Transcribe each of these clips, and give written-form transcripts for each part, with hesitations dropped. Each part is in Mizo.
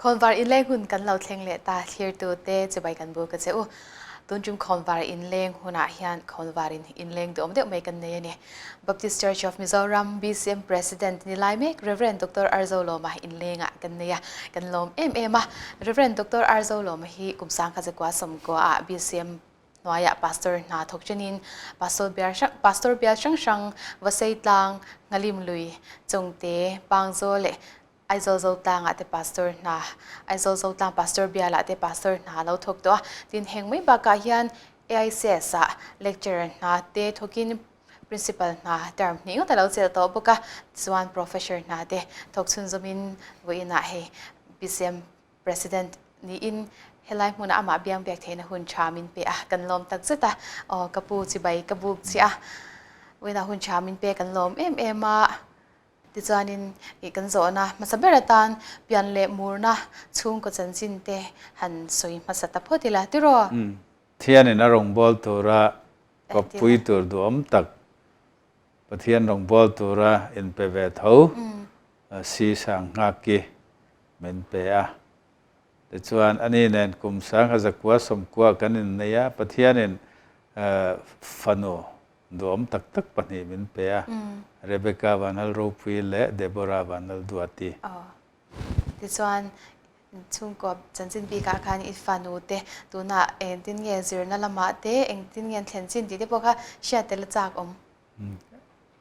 Khawnvar inleng hun kan lo thleng leh ta thlirtute chibai kan bul ka che u. Tun tum khawnvar inleng hunah hian khawnvar in inleng duhawm deuh mai kan nei a ni. Baptist Church of Mizoram, BCM President ni lai mek Rev. Doctor Arzolawma inlengah kan nei a, kan lawm em em a. Rev. Doctor Arzolawma hi kum sangkha zakua sawmkua ah BCM hnuaiah Pastor hna thawk chenin Pastor bial hrang Pastor bial hrang hrang Vaseitlang, Nghalim lui, Chungte, Pangzawl leh Aizawl Zotlangah te Pastor hna Aizawl Zotlang Pastor bialah te Pastor hna a lo thawk tawh a, tin heng mai bakah hian AICS ah Lecturer hna te thawkin Principal hna term hnih ngawt a lo chelh tawh bawk a, chuan Professor hna te thawk chhunzawmin vawiinah hei BCM President niin helai hmunah amah biang biak theihna hun tha min pe a, kan lawm tak zet a, aw ka pu chibai ka buk chiah a, vawiinah hun tha min pe kan lawm em em a. Tichuanin ih kan zawhna hmasa ber atan pian leh murna chhungkaw chanchin te han sawi hmasa ta phawt ila tiraw? Thianin a rawngbâwl tura kawppui tur duhawm tak, Pathian rawngbâwl tura inpe ve tho si sang nghak-i min pe a. Tichuan, ani nen kum sangha zakua sawmkua kan innei a, Pathianin fanu Duhawm tak tak pahnih min pe a, Rebecca Vanal Ropui leh Deborah Vanal Duati. Aw. Tichuan, chhungkaw chanchin bikah khan i fanu te tunah engtin nge zirna lamah te engtin nge an thlen chin tih te pawh kha hriat tel a chak awm.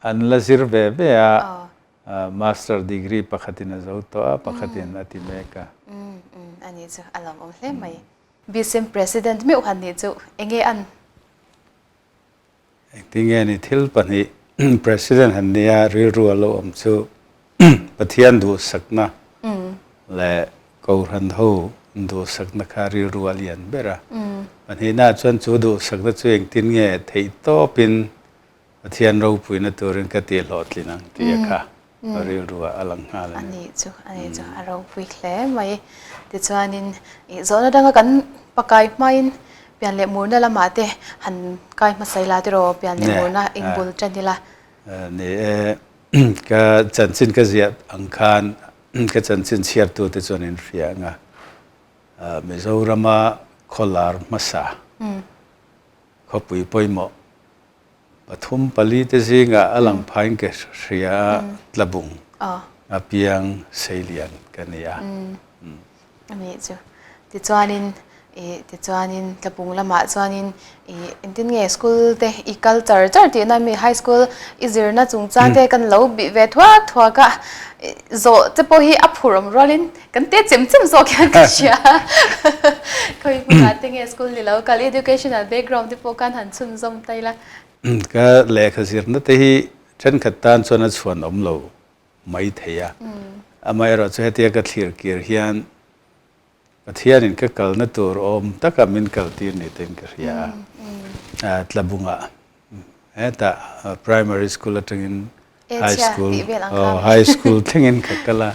An la zir ve ve a, Master degree pakhatin a zo tawh a, pakhatin a ti mek a. Umm a nih chu a lawmawm hle mai. BCM President meuh han nih chu enge an? Engtinge ni thil pahnih President han nia rilru a lo awm chu Pathian duhsakna leh Kohhran ho duhsakna kha rilru a lian ber a. Pahnihna chuan chu duhsakna chu engtin nge theih tawpin Pathian ropuina turin ka tih hlawhtlin ang tih a kha rilru ah a lang nghal a ni. A nih chu, a nih chu, a ropui hle mai. Tichuanin ih zawhna danga kan pakai hmain pian leh murna lamah te han kai hmasa ila tiraw pian leh murna eng bul tan ila. Ni e, ka chanchin ka ziah ang khan ka chanchin chhiartu te chuan in hria ang a, Mizorama khawlar hmasa, khawpui pawimawh Pathum pali te zingah a lang phain ka hria a, Tlabung a piang Seilian ka ni a. A nih chu. Tichuanin ih tichuanin Tlabung lamah chuanin ih engtin nge school te i kal char char tihna mi high school i zirna chungchang te kan lo bih ve thuak thuak a, zawh te pawh hi a phur awm rualin kan te chem chem zawk hian ka hria. Khawi hmunah te nge school ni lo kal educational background te pawh khan han chhunzawm ta ila. Ka lehkha zirna te hi thenkhat tan chuan a chhuan awm lo mai thei a. Amaherawh chu hetia ka thlir kir hian Pathianin ka kalna tur awm taka min kaltir ni ten ka hria a. Tlabungah hetah primary school atangin high school high school thlengin ka kal a.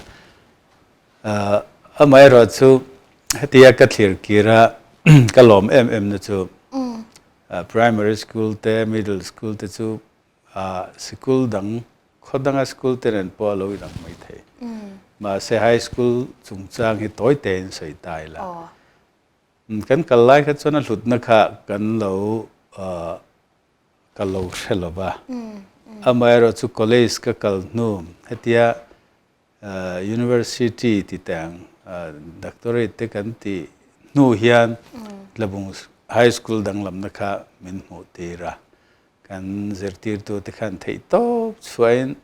Amaherawh chu hetia ka thlir kir a ka lawm em em na chu primary school te middle school te chu sikul dang khaw danga school te nen pawh a lo inang mai thei. Mahse high school chungchang hi tawi tein sawi ta ila. Kan kal lai kha chuan a hlutna kha kan lo ka lo hre lo va. Amaherawh chu college ka kal hnu hetia University ti teng doctorate te kan tih hnu hian Tlabung High School danglamna kha min hmuh tir a. Kan zirtirtu te khan theih tawp chhuahin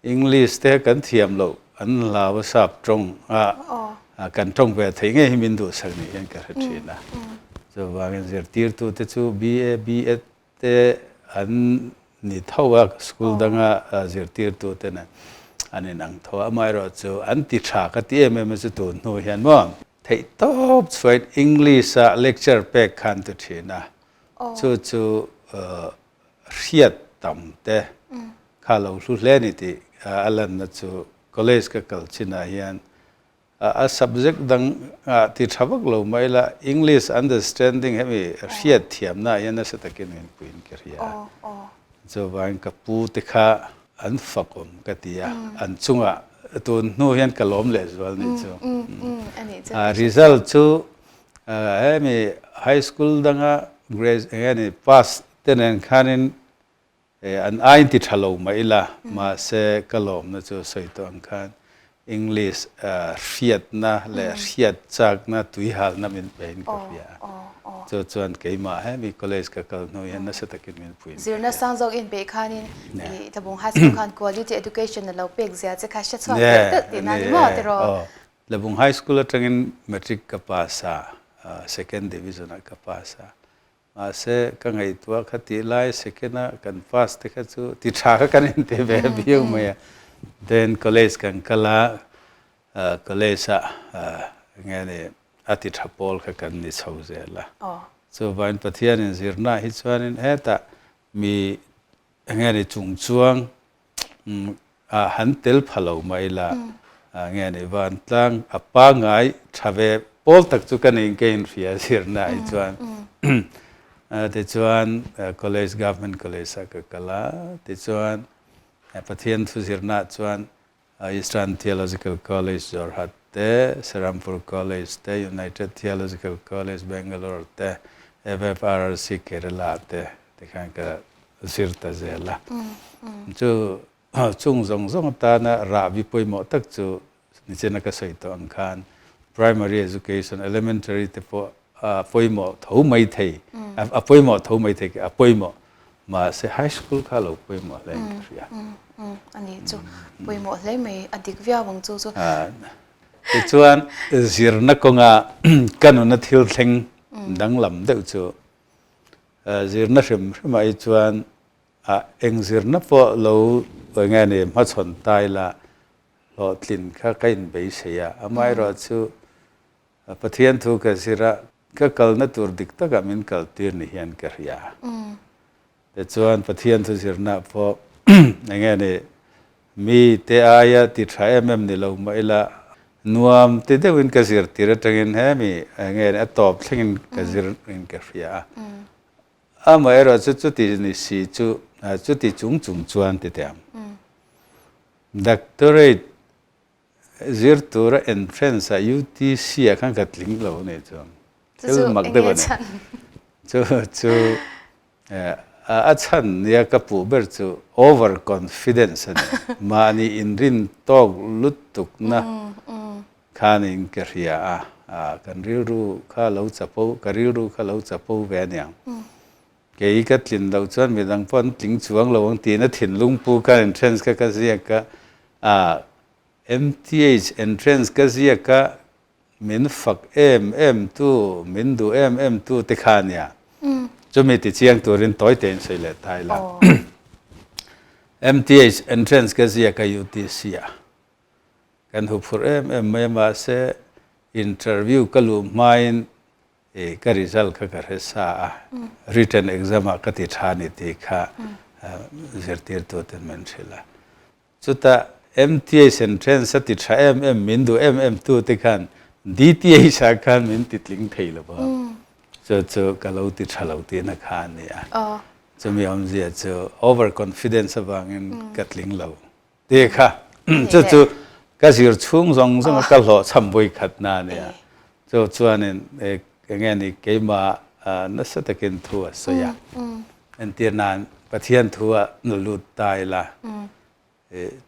English te kan thiam loh an hlau a sap tawng a kan tawng ve theih ngei hi min duhsak ni hian ka hre thin a. Chuvangin zirtirtu te chu BA, BEd te an ni tho a, school danga zirtirtu te nen an inang tho a, amaherawhchu an ti tha ka ti em em a chu tun hnu hian maw theih tawp chhuain English a lecture pek khan ti thin a, chu chu hriat tam te kha lo hlu hle ni tih a lanna chu college ka kal chinah hian A subject dang ah ti tha vak lo mai la, English understanding hemi hriat thiamna ah hian nasa takin min puiin ka hria a. Chuvangin ka pu te kha an fak awm ka ti a, an chungah tun hnu hian ka lawm leh zual nih chu. Result chu hemi high school danga grade eng nge ni pass te nen khanin An ain ti tha lo mah ila, mahse ka lawmna chu sawi tawh ang khan English hriatna leh hriat chakna tuihalna min pe in ka hria a. Chu chuan keimah hemi college ka kal hnu hian nasa takin min pui in ka hria. Zirna sang zawk in peih khanin i Tlabung High School khan quality education a lo pek zia che kha hre chhuak telh telh tihna a ni maw tiraw? Tlabung High School atangin matric ka pass a, second division ah ka pass a. Mahse, ka ngaihtuah kha tih lai second a kan pass te kha chu ti tha kha kan inti ve viau mai a. Then college kan kal a, college ah enge ni a ti tha pawl kha kan ni chho zel a. Chuvangin Pathianin zirna hi chuanin hetah mi enge ni chungchuang a han tel pha lo mah ila nge ni vantlang a pangai tha ve pawl tak chu ka ning ka inhria zirna ah hi chuan tichuan college government college ah ka kal a tichuan Pathian thu zirna ah chuan Eastern Theological College Jorhat te Serampur College te United Theological College Bangalore te FFRRC Kerala te tikhan ka zir ta zel a. Chu chung zawng zawng atana rahbi pawimawh tak chu nichina ka sawi tawh ang khan primary education, elementary te pawh a pawimawh tho mai thei, a pawimawh tho mai thei a pawimawh mahse high school kha lo pawimawh hle in ka hria. A ni chu pawimawh hle mai, a dik viau ang chu chu. Tichuan zirna kawnga ka nuna thil thleng danglam deuh chu Zirna hrim hrimah hi chuan eng zirna pawh lo eng nge ni hmachhawn ta ila hlawhtlin kha ka inbeisei a. Amaherawhchu Pathian thu ka zir a, ka kalna tur dik takah min kaltir ni hian ka hria. Tichuan Pathian thu zirnaah pawh eng nge ni Mi te aia ti tha em em ni lo mah ila, nuam ti deuhin ka zir tir atangin he mi nge a tawp thlengin ka zir in ka hria a. Amaherawh chu chuti ni si chu chuti chung chung chuan ti teh ang. Doctorate zir tura entrance ah UTC ah khan ka tling lo a nih chuan thil mak deuh a ni. Chu chu A chhan nia ka puh ber chu over confidence a ni. Mahni inrin tawk lutukna khanin ka hria a, kan rilru kha lo chapo, ka rilru kha lo chapo ve a niang. Kei ka tlin loh chuan midang pawh an tling chuang lo ang tiin a thinlung pu khan entrance kha ka ziak a, MTH entrance ka ziak a, Min fak em em tu, min duh em em tu te kha nia. Chumi ti chiang turin tawi tein sawi leh ta ila. MTH entrance ka ziak a UTC ah. Kan hu phurh em em mai a mahse interview ka luh hmain ka result kha ka hre sa a. Written exam ah ka ti tha ni tih kha zirtirtu ten min hrilh a. Chutah MTH entrance a ti tha em em, min duh em em tu te khan DTH ah khan min ti tling thei lo va, chu chu ka lo ti tha lo tihna kha a ni a. Chumi awmzia chu over confidence avangin ka tling lo tih kha. Chu chu ka zir chhung zawng zawng a ka hlawhchham vawi khatna a ni a. Chu chuanin eng nge ni keimah nasa takin thu a sawi a. Entir nan Pathian thu ah nu lut ta ila.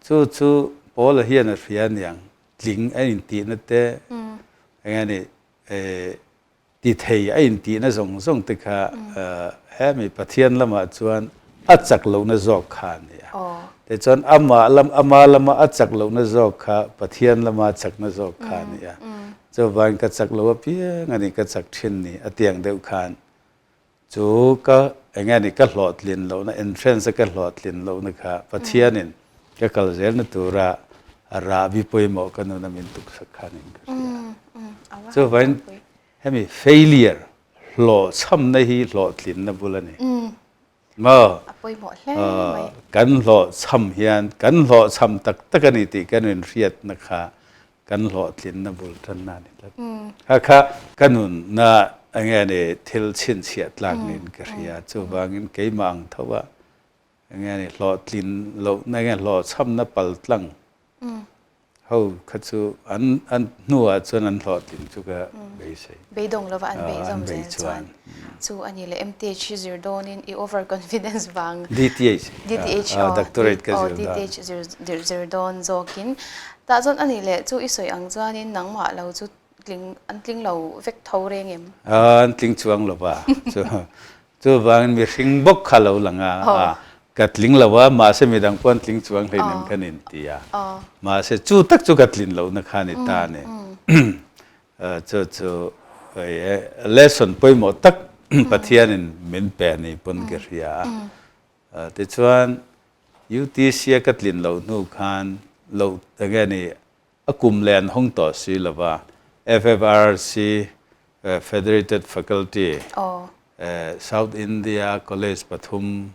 Chu chu Paula hian a hria aniang tling a intihna te eng nge ni ti thei a intihna zawng zawng te kha hemi Pathian lamah chuan a chak lohna zawk kha a ni a. Tichuan amah lam ama lama a chak lohna zawk kha Pathian lama chakna zawk kha a ni a. Chuvangin ka chak lo apiang a ni ka chak thin ni a tiang deuh khan chu ka eng nge ni ka hlawhtlin lohna entrance a ka hlawhtlin lohna kha Pathianin ka kal zelna tura rahbi pawimawh ka nuna min tuksak kha niin ka hria. Chuvangin hemi failure hlawhchhamna hi hlawhtlinna bul a ni. Maw? A pawimawh hle mai. Kan hlawhchham hian kan hlawhchham tak tak a ni tih kan inhriatna kha kan hlawhtlinna bul tanna a ni tlat. Kha kha ka nunna enge ni thil chhinchhiah tlak niin ka hria. Chuvangin keimah ang tho a enge ni hlawhtlin lohna enge hlawhchhamna paltlang. Ho kha chu an an hnuah chuan an hlawhtling chu ka beisei. Beidawng lova an bei zawm zel chuan chu a ni le. MTH hi zir dawnin i over confidence vang. DTH. DTH aw. Doctorate ka zir dawn. DTH zir zir dawn zawkin tah chuan a ni le chu i sawi ang chuanin nangmah lo chu tling an tling lo vek tho reng em? An tling chuang lo va chu Chuvangin mihring bawk kha lo lang a, ka tling lo a, mahse midang pawh an tling chuang hleinem khan in ti a. Mahse chu tak chu ka tlin lohna kha a ni ta a ni. Chu chu lesson pawimawh tak Pathianin min pe a ni pawn ka hria a. Tichuan UTC a ka tlin loh hnu khan loh enge ni A kum leh an hawng tawh si lo va, FFRC, Federated Faculty, South India College pathum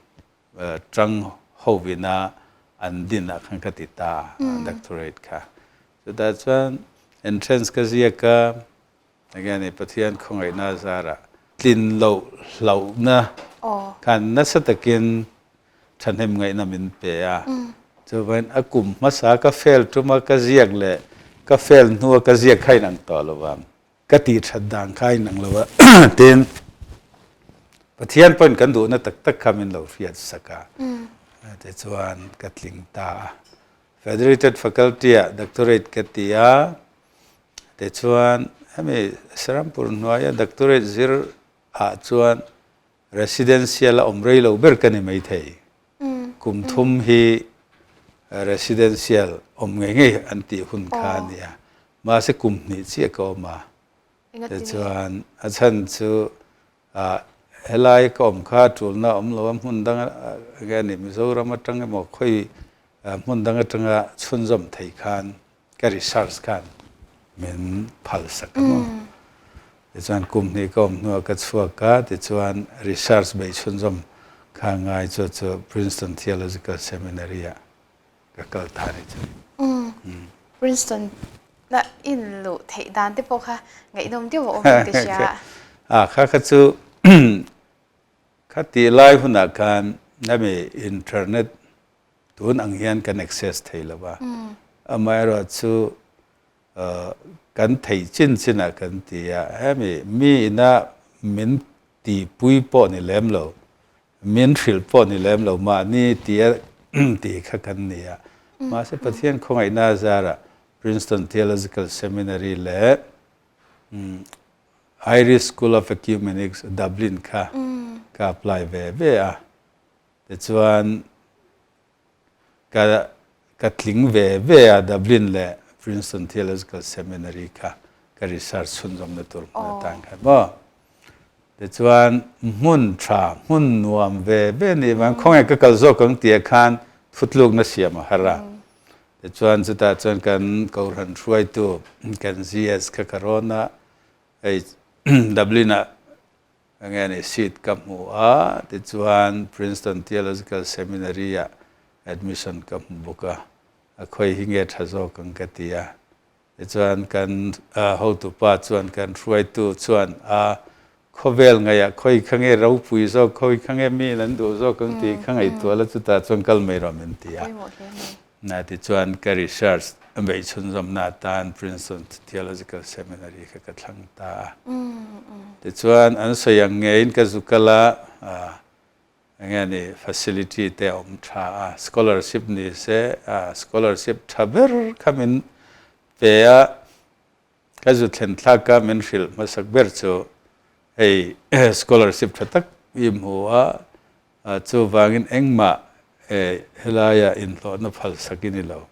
tang hovina an din ah khan ka ti ta doctorate kha. Chutah chuan entrance ka ziak a, enge ni Pathian khawngaihna zarah tlin loh hlauhna khan nasa takin thahnem ngaihna min pe a. Chuvain a kum hmasa ka fail tuma ka ziak leh ka fail hnua ka ziak kha inang tawh lo va, ka tih that dan kha inang lo va tin Pathian pawhin kan duhna tak tak kha min lo hriat sak a, tichuan ka tling ta a. Federated Faculty-ah doctorate ka ti a, tichuan hemi Serampur hnuaia doctorate zir ah chuan Residential a awm rei lo ber ka ni maithei. Kum thum hi residential awm ngei ngei an tih hun kha a nia. Mahse kum hnih chiah ka awm a. Tichuan a chhan chu helai ka awm kha tulna awm lo a hmun dang nge ni Mizoram atang emaw khawi hmun dang atanga chhunzawm thei khan ka research khan min phal sak a maw. Tichuan kum hnih ka awm hnuah ka chhuak a, tichuan research beih chhunzawm kha ngai chu chu Princeton Theological Seminary ah ka kal ta ni chu. Princeton na in luh theih dan te pawh kha ngaihnawm deuh a awm ang ti hria. A kha kha chu kha tih lai hunah khan hemi internet Tun ang hian kan access thei lo va, amaherawh chu kan theih chin chinah kan ti a, hemi mi ina min tihpui pawh ni lem lo, min hrilh pawh ni lem lo, mahni tia tih kha kan ni a. Mahse Pathian khawngaihna zarah Princeton Theological Seminary leh Irish School of Ecumenics, Dublin kha ka apply ve ve a. Tichuan, ka ka tling ve ve a, Dublin leh Princeton Theological Seminary kha ka research chhunzawmna tur hmun atan khan maw. Tichuan, hmun tha, hmun nuam ve ve nih vang, khawnge ka kal zawk ang tih ah khan thutlukna siam a har a. Tichuan, chutah chuan kan Kohhran hruaitu kan GS kha ka rawn a, hei Dublin ah Enge ni seat ka hmu a, tichuan Princeton Theological Seminary ah admission ka hmu bawk a, a khawi hi nge tha zawk ang ka ti a. Tichuan kan hotupa chuan kan hruaitu chuan a khawvel ngaihah khawi kha nge ropui zawk, khawi kha nge miin an duh zawk ang tih kha ngaihtuah la chutah chuan kal mai rawh min ti a. Na tichuan ka research a beih chhunzawmna atan Princeton Theological Seminary kha ka thlang ta a. Tichuan an sawi ang ngeiin ka zu kal a, enge ni facility te a awm tha a, scholarship ni se scholarship tha ber kha min pe a, ka zu thlen thlak a min hrilh hmasak ber chu hei scholarship tha tak i hmu a, Chuvangin engmah helaia inhlawhna phalsak i ni lo.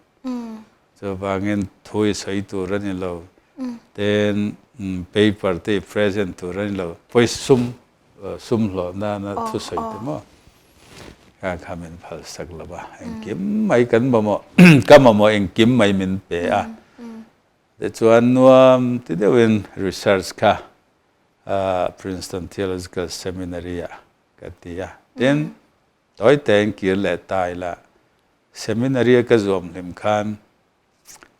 Chuvangin thu i sawi tur a ni lo. Ten paper te i present tur a ni lo. Pawisa sum, sum hlawh nana thu sawi te maw kha kha min phalsak lo va. Engkim mai kan mamawh, ka mamawh engkim mai min pe a. Tichuan nuam ti deuhin research kha Princeton Theological Seminary-ah Ka ti a. Tin, tawi tein kir leh ta ila, seminary a ka zuam hlim khan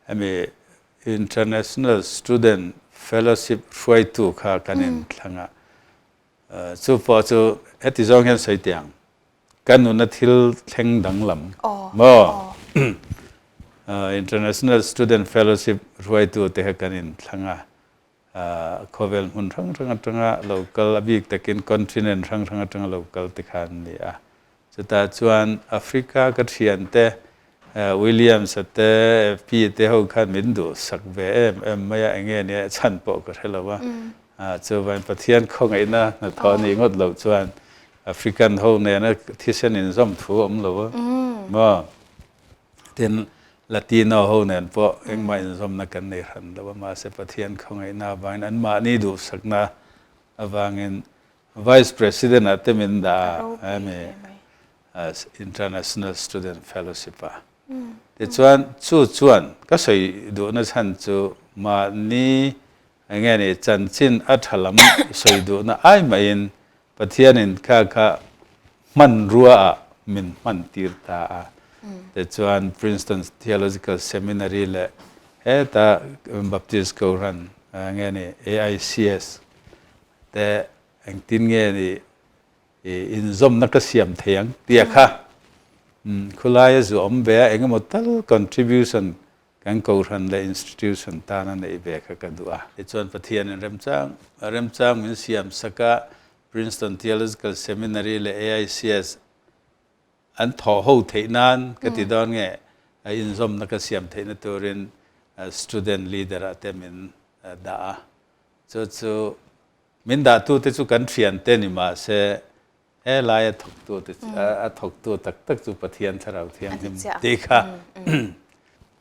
hemi International Student Fellowship hruaitu kha kan inthlang a. Chu pawh chu heti zawng hian sawi teh ang, ka nuna thil thleng danglam maw? International Student Fellowship hruaitu te kha kan inthlang a, khawvel hmun hrang hrang atanga lo kal, a bik takin continent hrang hrang atanga lo kal te kha an ni a. Chutah chuan Africa ka thian te, Williams-a te, FP te ho khan min duhsak ve em em mai a, enge nia chhan pawh ka hre lo a. Chuvain Pathian khawngaihna hnathawh a nih ngawt loh chuan African ho nena thisen inzawm thu a awm lo a maw? Tin, Latino ho nen pawh engmah inzawmna kan nei hran lo a, mahse Pathian khawngaihna avangin anmahni duhsakna avangin Vice President ah te min dah a, hemi International Student Fellowship ah. Tichuan, chu chuan ka sawi duhna chhan chu mahni Enge ni chanchin a tha lam sawi duhna ai maiin Pathianin kha kha hmanrua ah min hman tir ta a. Tichuan Princeton Theological Seminary leh heta Baptist Kohhran enge ni AICS te engtin nge ni inzawmna ka siam thei ang tia kha khulaia zu awm ve a engemaw tal contribution Kan kohhran leh institution tana neih ve kha ka duh a. Tichuan Pathianin remchang remchang min siam sak a, Princeton Theological Seminary leh AICS an thawh ho theih nan ka ti dawn nge, inzawmna ka siam theihna turin student leader ah te min dah a. Chu chu min dahtute chu kan thiante ni mahse He lai a thawktu te a thawktu tak tak chu Pathian Thlarau Thianghlim tih kha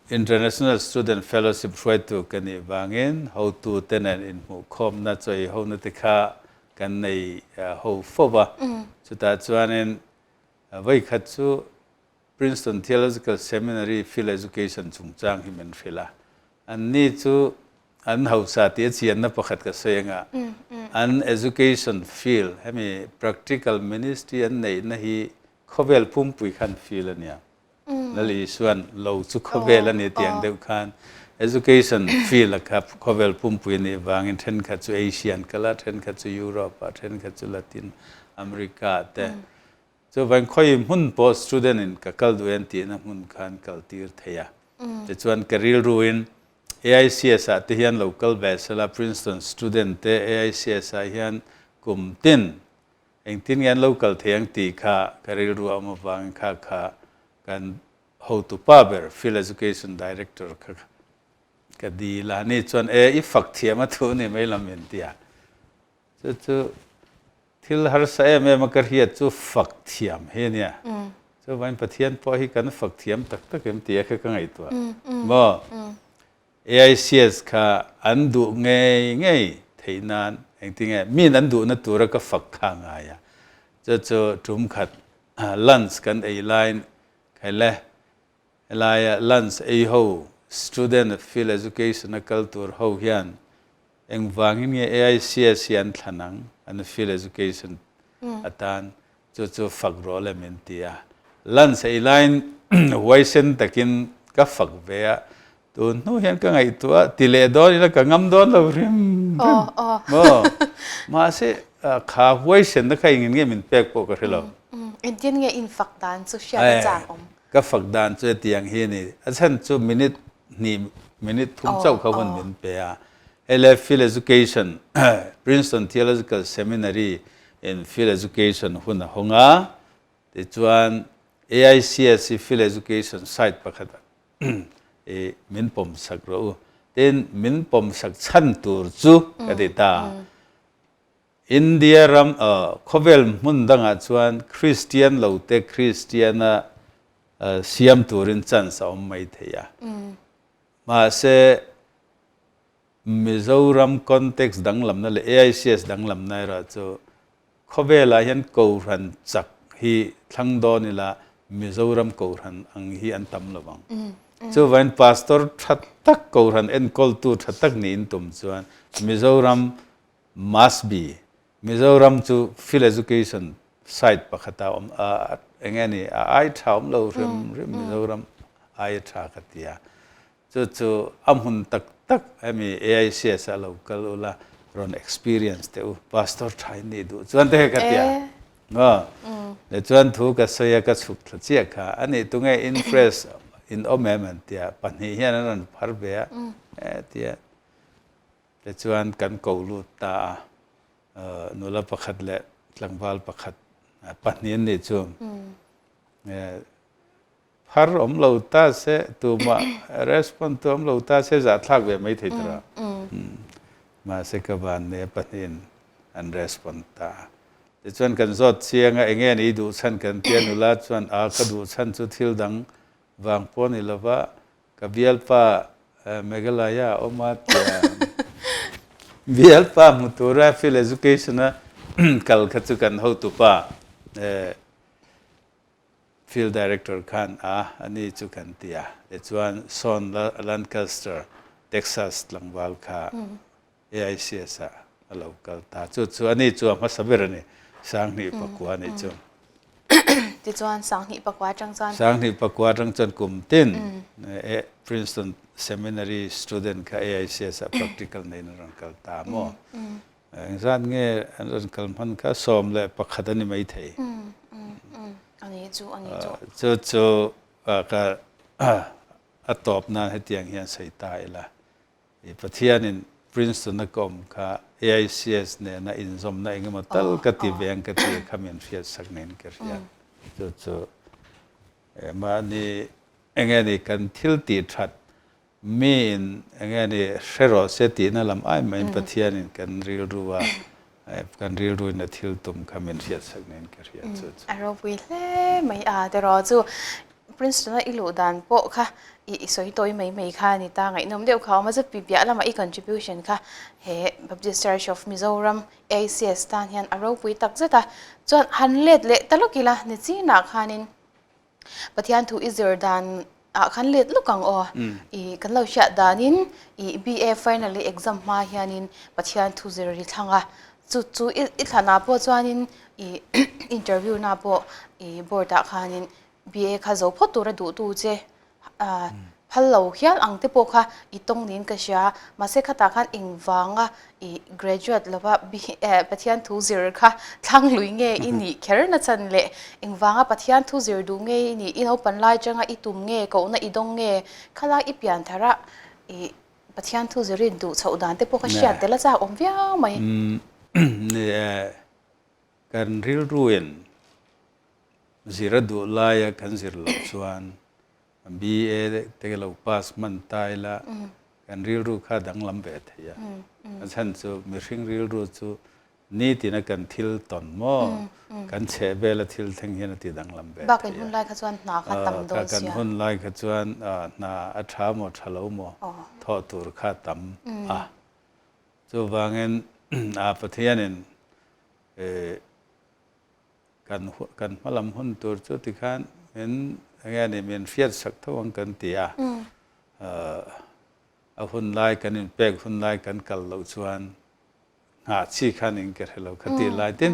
International Student Fellowship hruaitu ka nih vangin hotu te nen inhmuhkhawmna chawi hona te kha kan nei ho fo va. Chutah chuanin vawikhat chu Princeton Theological Seminary Field Education chungchang hi min hrilh a. Anni chu an hausa tih a chianna pakhat ka sawi anga an education field hemi practical ministry an neihna hi khawvel pumpui khan field a nia. Lal Isuan lo chu khawvel a ni tih ang deuh khan education field a kha khawvel pumpui a nih vangin thenkhat chu Asia an kal a, thenkhat chu Europe ah, thenkhat chu Latin America ah te. Chuvain khawi hmun pawh student in ka kal duh en tihna hmun khan kal tir thei a. Tichuan ka rilru in AICS ah te hian lo kal ve sela Princeton student te AICS ah hian kum tin engtin nge an lo kal thei ang tih kha ka rilru a awm avangin kha kha kan hotupa ber Field Education Director kha ka dil a. Ani chuan e i fak thiam a thu ni mai lam in ti a. Chu chu Thil harsa em em a ka hriat chu fak thiam hi a nia. Chuvain Pathian pawh hi kan fak thiam tak tak em tih a kha ka ngaihtuah. Maw? AICS kha an duh ngei ngei theih nan engtinge min an duhna tura ka fak kha a ngai a. Chu chu tum khat lunch kan ei laiin khaile helaia lunch ei ho student field education a kal tur ho hian Engvangin nge AICS hi an thlan ang, an field education atan chu chu fak rawh le min ti a. Lunch ei laiin huaisen takin ka fak ve a, tun hnu hian ka ngaihtuah a, ti leh dawn ila ka ngam dawn lo hrim hrim maw? Mahse kha huaisenna kha engin nge min pek pawh ka hre lo. Engtin nge in fak dan chu hriat a chang awm? Ka fak dan chu hetiang hi a ni, a chhan chu minute hnih minute thum chauh kha hun min pe a. Hei le Field Education, Princeton Theological Seminary in Field Education hun a hawng a, tichuan AICS hi Field Education site pakhat i min pawm sak rawh u. Tin, min pawm sak chhan tur chu ka ti ta. India ram khawvel hmun dangah chuan Kristian lote Kristiana siam turin chance a awm mai thei a. Mahse, Mizoram context danglamna leh AICS danglamna erawh chu khawvelah hian Kohhran chak hi thlang dawn ila Mizoram Kohhran ang hi an tam lo vang. Chuvangin Pastor tha tak Kohhran enkawltu tha tak niin tum chuan Mizoram Must be. Mizoram chu field education site pakhata awm a eng nge ni a ai tha awm lo hrim hrim Mizoram ai a tha ka ti a. Chu chu a hmun tak tak hemi AICS ah lo kal ula rawn experience teh u pastor tha in nih duh chuan te kha ka ti a. Maw? Leh chuan thu ka sawi a ka chhuk thla chiah kha. Anih tunge interest. In awm em an ti a, pahnih hian an rawn phar ve a, e tia. Tichuan kan ko lut ta a, nula pakhat leh tlangval pakhat pahnih an nih chu. Phar awm lo ta se, tumah respond tu awm lo ta se zahthlak ve mai thei tur a. Mahse ka van nei a pahnihin an respond ta a. Tichuan kan zawt chiang a, enge ni i duh chhan kan tia nula chuan a ka duh chhan chu thil dang vang pawh ni lova ka bialpa Meghalaya a awm a tia bialpa hmu tura field education a kal kha chu kan hotupa Field Director khan a ani chu kan ti a, tichuan Sean Lancaster, Texas tlangval kha AICS ah a lo kal ta. Chu chu ani chu a hmasa ber a ni, Sanghnih pakua anih chu. Tichuan Sanghnih pakua atang chuan. Sanghnih pakua atang chuan kum tin Princeton Seminary student kha AICS ah practical neiin a rawn kal ta maw? Engzat nge an rawn kal hman kha 11 a ni mai thei. Chu chu ka a tawp nan hetiang hian sawi ta ila. Pathianin Princeton a ka awm kha AICS nena inzawmna engemaw tal ka ti ve ang ka ti kha min hriatsak niin ka hria. Chu chu mahni enge ni kan thil tih that Miin enge ni hre rawh se tihna lam ai maiin Pathianin kan rilru a, kan rilruin a thil tum kha min hriatsak niin ka hria chu chu. A ropui hle mai a tiraw chu Princeton a i luh dan pawh kha i sawi tawi mai mai kha a ni ta ngaihnawm deuh kha a awm a chu piah lama i contribution kha he Baptist Church of Mizoram ACS tan hian a ropui tak zet a chuan han let leh ta lawk ila ni chinah khanin Pathian thu i zir dan ah khan let lawk ang aw. I kan lo hriat danin i BA final i exam hma hianin Pathian thu zir i thlang a. Chu chu i thlan ah pawh chuanin i interview na pawh i board ah khanin BA kha zo phawt tur a duh tu che phal lo hial ang te pawh kha i tawng niin ka hria. Mahse khatah khan engvanga i graduate lova Pathian thu zir kha thlang lui nge i nih kher na chan leh engvanga Pathian thu zir duh nge i nih, i naupan lai atanga i tum nge, kohna i dawng nge, khalai i pian thar a i Pathian thu zir i duh chhoh dan te pawh kha hriat tel a chak awm viau mai. Ni e, kan rilruin zir a duh laia kan zir loh chuan BA te lo pass hman ta ila kan rilru kha danglam ve thei a. A chhan chu mihring rilru chu nitina kan thil tawn maw, kan chheh vela thil thleng hian a ti danglam ve thei a. Bak in hun lai kha chuan hna kha tam dawn sia. Kan hun lai kha chuan hna a tha maw tha lo maw thawh tur kha tam a. Chuvangin a Pathianin Kan kan hmalam hun tur chu tikhan min enge ni min hriat sak tho ang kan ti a, a hun lai kan inpek hun lai kan kal loh chuan nghah chi khan in ka hre lo kha tih lai tin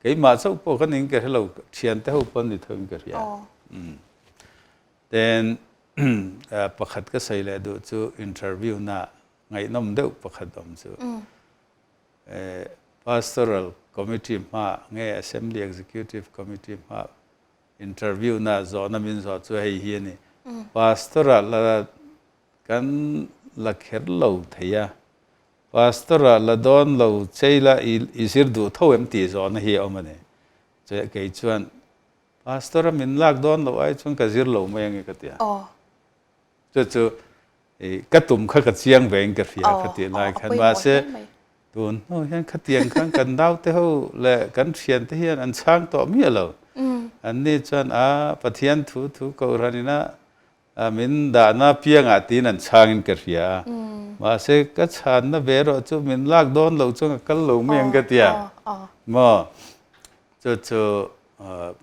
keimah chauh pawh khan in ka hre lo thiante ho pawh an ni tho in ka hria. Then pakhat ka sawi leh duh chu interview na ngaihnawm deuh pakhat awm chu. Pastoral Committee hma nge Assembly Executive Committee hma interview na zawhna min zawh chu hei hi a ni. Pastor ah la kan la kher lo thei a, Pastor ah la dawn lo chei la i zir duh tho em tih zawhna hi a awm a ni. Chuia kei chuan Pastor a min lak dawn loh ai chuan ka zir lo mai ange ka ti a. Chu chu ka tum kha ka chiang ve in ka hria kha tih lai khan mahse tun hnu hian khatiang khan kan naute ho leh kan thiante hian an chhang tawh miah lo. Anni chuan a Pathian thu thu kohhran ina min dahna piangah tiin an chhang in ka hria a. Mahse ka chhanna ve erawh chu min lak dawn loh chuan ka kal lo mai ang ka tia maw. Chu chu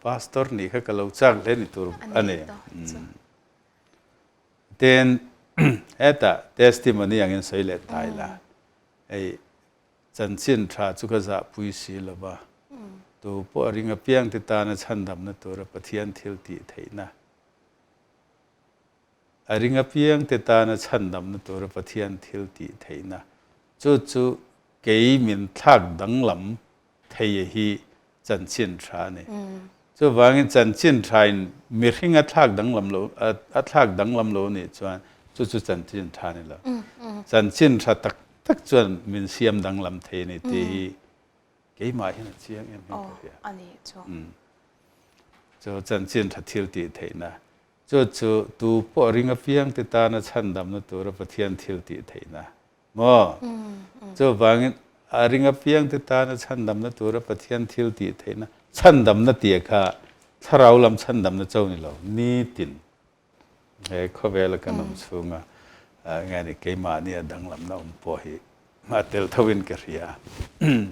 pastor nih kha ka lo chak hle ni tur a ni. Tin, hetah testimony angin sawi leh ta ila, hei chanchin tha chu ka zahpui si lo va, tu pawh a ring apiang te tana chhandamna tura Pathian thil tih theihna, a ring apiang te tana chhandamna tura Pathian thil tih theihna, chu chu kei min thlak danglam thei hi chanchin tha a ni. Chuvangin chanchin thain mihring a thlak danglam lo a thlak danglam lo nih chuan chu chu chanchin tha ni lo. Chanchin tha tak tak chuan min siam danglam thei a ni tih hi keimah hian a chiang em em ka hria. A nih chu. Chu chanchin tha thil tih theihna chu chu tu pawh ring apiang te tana chhandamna tura Pathian thil tih theihna Maw? Chuvangin a ring apiangte tana chhandamna tura Pathian thil tih theihna, chhandamna tih kha thlarau lam chhandamna cho ni lo, nitin he khawvela kan awm chhunga nge ni keimahni a danglamna awm pawh hi a tel tho in ka hria.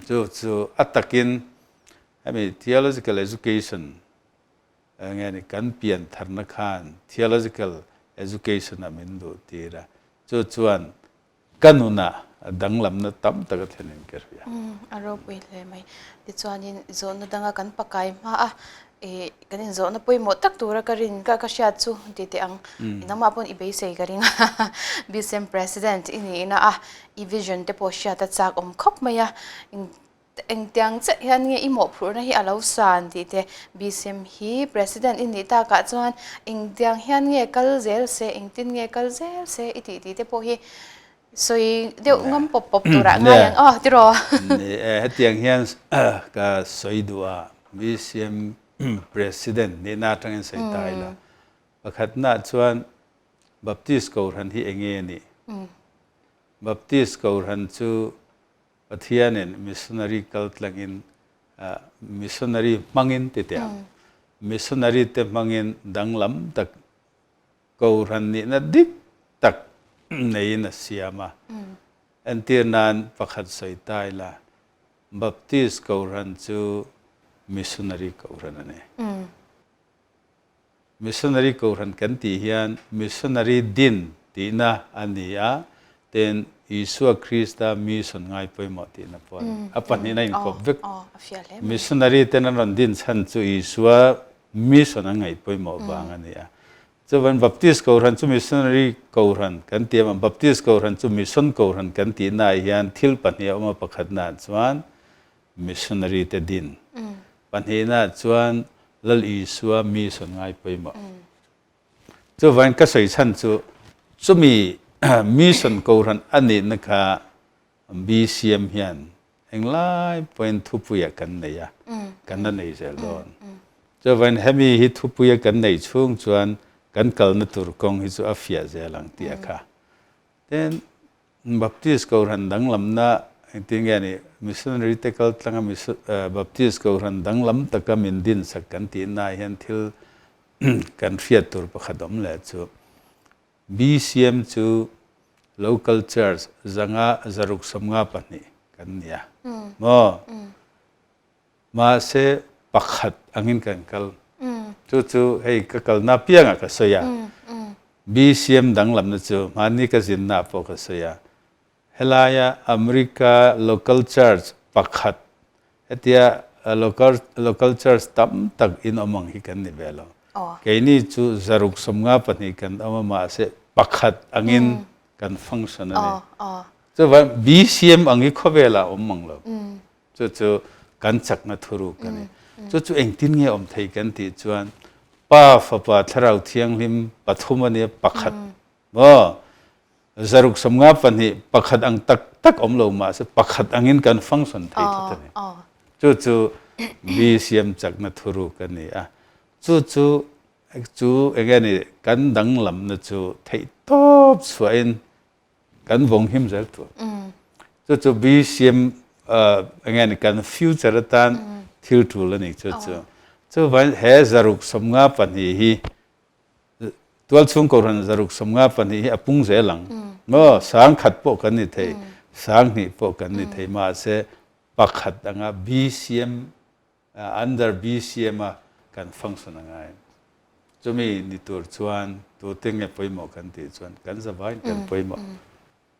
Chu chu a takin hemi theological education nge ni kan pian tharna khan theological education ah min duh tir a, chu chuan ka nunah danglamna tam tak a thlen in ka hria. A ropui hle mai. Tichuanin zawhna danga kan pakai hma a, ih kan inzawhna pawimawh tak tura ka rin ka ka hriat chu ti teh ang. Nangmah pawn i beisei ka ring a, BCM President i nihna a, i vision te pawh hriat a chak awm khawp mai a, Engtiang chiah hian nge i mawhphurhna hi a lo san tih te, BCM hi President i nih takah chuan engtiang hian nge kal zel se, engtin nge kal zel se i tih tih te pawh hi sawi deuh ngam pawp pawp turah ngai ang aw tiraw? Ni e, hetiang hian ka sawi duh a, BCM President nihna atangin sawi ta ila. Pakhatnaah chuan Baptist Kohhran hi enge a nih? Baptist Kohhran chu Pathianin missionary kal tlangin missionary hmangin ti teh ang. Missionary te hmangin danglam tak Kohhran nihna dik tak neiin a siam a. Entir nan pakhat sawi ta ila, Baptist Kohhran chu missionary Kohhran a ni. Missionary Kohhran kan tih hian missionary din tihna a ni a, tin Isua Krista mission ngai pawimawh tihna pawh a ni. A pahnihin a inkawp vek. Missionary ten an rawn din chhan chu Isua mission an ngaih pawimawh vang a ni a. Chuvan Baptist Kohhran chu missionary Kohhran kan ti a, Baptist Kohhran chu mission Kohhran kan tihnaah hian thil pahnih a awm a, pakhatnaah chuan Missionary te din. Pahnihna chuan Lal Isua mission ngai pawimawh. Chuvain ka sawi chhan chu chumi mission kohhran a nihna kha BCM hian englai pawhin thupuia kan nei a, kan la nei zel dawn. Chuvain hemi hi thupuia kan neih chhung chuan kan kalna tur kawng hi chu a fiah zel ang tih a kha. Tin, Baptist Kohhran danglamna engtin nge ni? Missionary te kal tlanga Baptist Kohhran danglam taka min dinsak kan tihna hian thil kan hriat tur pakhat awm leh chu BCM chu Local Church zanga zaruk 52 kan ni a maw? Mahse, pakhat angin kan kal. Chu chu hei ka kalna piangah ka sawi a. BCM danglamna chu hmanni ka zinna pawh ka sawi a. Helaia America local church pakhat hetia local local church tam tak in awm ang hi kan ni ve lo. Keini chu 192 kan awm a mahse pakhat angin kan function a ni. Chuvang BCM ang hi khawvelah awm mang lo. Chu chu kan chakna thuruk a ni. Chu chu engtin nge awm thei kan tih chuan Pa, Fapa, Thlarau Thianghlim pathum a nia pakhat maw? 192 pakhat ang tak tak awm lo mahse pakhat angin kan function thei tlat a ni. Chu chu BCM chakna thuruk a ni a. Chu chu chu enge ni kan danglamna chu theihtawp chhuahin kan vawng him zel tur. Chu chu BCM enge ni kan future atan thil tul a ni chu chu. Chu vain he 192 hi tualchhung kohhran 192 hi a pung zel ang. Maw 1000 pawh kan ni thei, 2000 pawh kan ni thei mahse pakhat anga BCM Under BCM a kan function a ngai. Chumi ni tur chuan tute nge pawimawh kan tih chuan kan zavaiin kan pawimawh.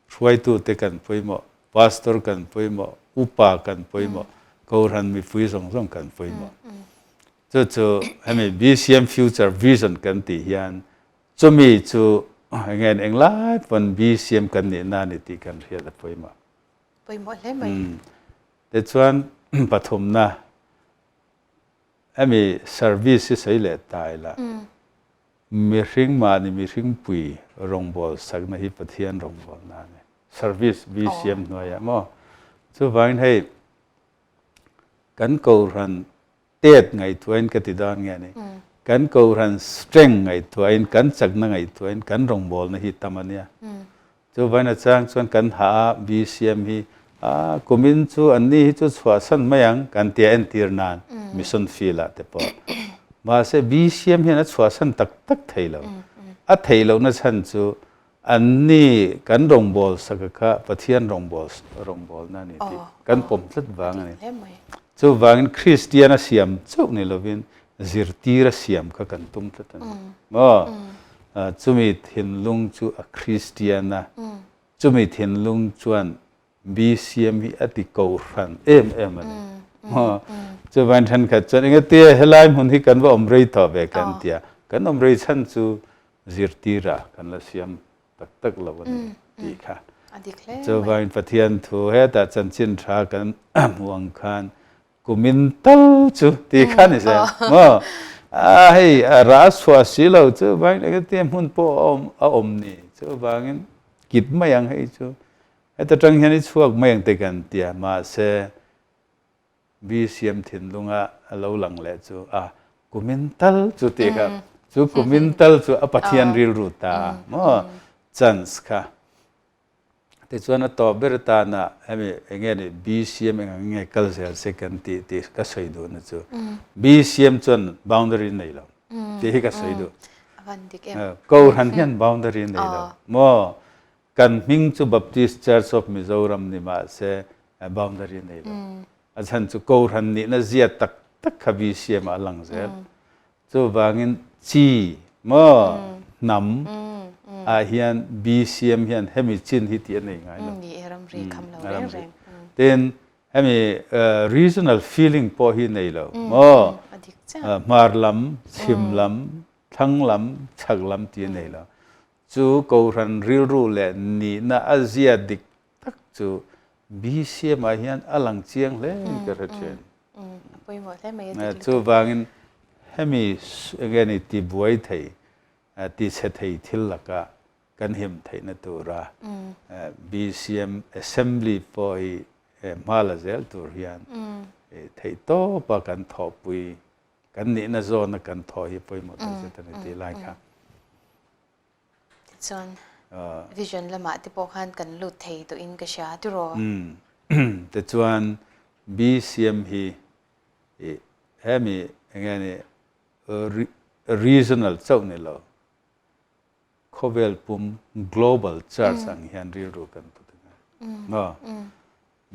Hruaitute kan pawimawh, pastor kan pawimawh, upa kan pawimawh, Kohhran mipui zawng zawng kan pawimawh. Chu chu hemi BCM future vision kan tih hian chumi chu enge englai pawn BCM kan nihna a ni tih kan hriat a pawimawh. Pawimawh hle mai. Tichuan pathumna. Hemi service hi sawi leh ta ila, mihring mahni mihring pui rawngbâwl sakna hi Pathian rawngbâwlna a ni. Service BCM hnuaiah maw? Chuvangin hei kan Kohhran tet ngaihtuahin ka ti dawn nge ni, kan Kohhran strength ngaihtuahin, kan chakna ngaihtuahin kan rawngbâwlna hi tam a nia. Chuvangin a chang chuan kan hah a, BCM hi a kumin chu anni hi chu chhuahsan mai ang kan tia entir nan mission field ah te pawh. Mahse BCM hian a chhuahsan tak tak thei lo. A theih lohna chhan chu anni kan rawngbâwl saka kha Pathian rawngbâwl rawngbâwlna a ni tih kan pawm tlat vang a ni. Chuvangin Kristian a siam chauh ni lovin zirtir a siam kha kan tum tlat a ni. Maw? Chumi thinlung chu a Kristian a, chumi thinlung chuan BCM hi a ti kohhran em em a ni. Chuvain thenkhat chuan engatia helai hmun hi kan va awm rei tawh ve kan ti a, kan awm rei chhan chu zirtira kan la siam tak tak lo a ni tih kha. Chuvain Pathian thu hetah chanchin tha kan hmuh ang khan Kumin tal chu ti kha ni se maw? A hei a ra chhuah si lo chu vangin engtin hmun pawh a awm a awm ni chu vangin kit mai ang hei chu heta tang hian i chhuak mai ang te kan tia mahse BCM thinlunga a lo lang leh chu a kumin tal chu ti kha chu kumin tal chu a Pathian rilru ta maw chance kha Tichuan a tawp ber atana hemi enge ni BCM eng ang nge kal zel se kan tih tih ka sawi duhna chu BCM chuan boundary nei lo tih hi ka sawi duh. Kohhran hian boundary nei lo maw? Kan hming chu Baptist Church of Mizoram ni mahse boundary nei lo. A chhan chu Kohhran nihna zia tak tak kha BCM ah a lang zel. Chuvangin chi maw hnam ah hian BCM hian hemi chin hi tih a nei ngai lo. Ni e ramri kham lo reng reng. Tin hemi regional feeling pawh hi nei lo maw hmar lam, chhim lam, thlang lam, chhak lam tih a nei lo. Chu Kohhran rilru leh nihna a zia dik tak chu BCM ah hian a lang chiang hle in ka hre thin. Chuvangin hemi enge ni ti buai thei, ti chhe thei thil laka kan him theihna tura BCM Assembly pawh hi hma la zel tur hian theihtawpa kan thawhpui, kan nihna zawna kan thawh hi pawimawh takzet a ni tih lai kha. Tichuan vision lamah te pawh khan kan lut thei tawhin ka hria tiraw? Tichuan BCM hi hemi enge ni regional chauh ni lo khawvel pum global church ang hian rilru kan put a ngai. Maw?